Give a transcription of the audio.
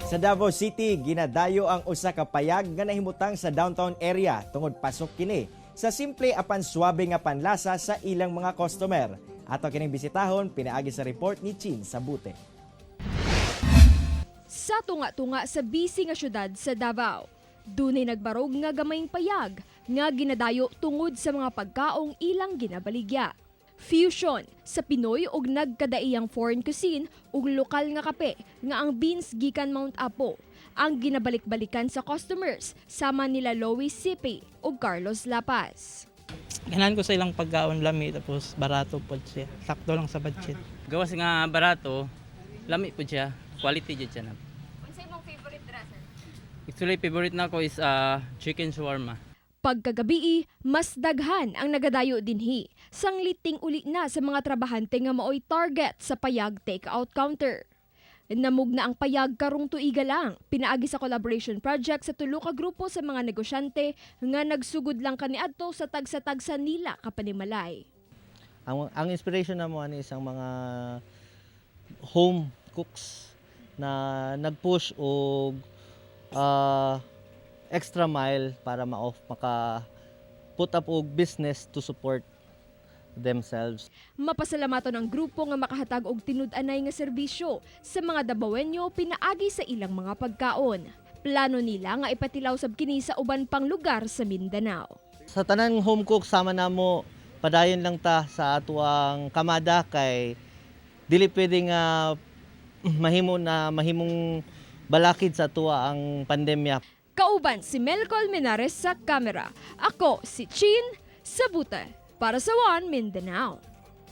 Sa Davao City, ginadayo ang usa ka payag nga nahimutang sa downtown area tungod pasok kini sa simple apan swabe nga panlasa sa ilang mga customer. Ato kining bisitahon pinaagi sa report ni Chin Sabute. Sa tunga-tunga sa busy nga syudad sa Davao, dunay nagbarog nga gamayng payag nga ginadayo tungod sa mga pagkaong ilang ginabaligya. Fusion sa Pinoy ug nagkadaiyang foreign cuisine ug lokal nga kape nga ang beans gikan Mount Apo ang ginabalik-balikan sa customers sama nila Lois Sipi ug Carlos Lapas. Ganahan ko sa ilang pagkaon, lami, tapos barato pod siya. Sakto lang sa budget. Gawas nga barato, lami po siya. Quality jud siya na. Unsay imong favorite dresser? Actually, favorite nako is chicken shawarma. Pagkagabii, mas daghan ang nagadayo dinhi. Sangliting uli na sa mga trabahante nga maoy target sa payag take-out counter. Namugna ang payag karong tuiga lang, pinaagi sa collaboration project sa tulo ka grupo sa mga negosyante nga nagsugod lang kaniadto sa tagsa-tagsa nila kapanimalay. Ang inspiration namo ani isang mga home cooks na nag-push og extra mile para ma-off maka put up og business to support themselves. Mapasalamaton ang grupo nga makahatag og tinud-anay nga serbisyo sa mga Dabawenyo pinaagi sa ilang mga pagkaon. Plano nila nga ipatilaw sab kini sa uban pang lugar sa Mindanao. Sa tanan home cook sama namo, padayon lang ta sa atuang kamada kay dili pwede nga mahimo na mahimong balakid sa atuwa ang pandemya. Kauban si Melcol Menares sa kamera. Ako si Chin Sabute para sa One Mindanao.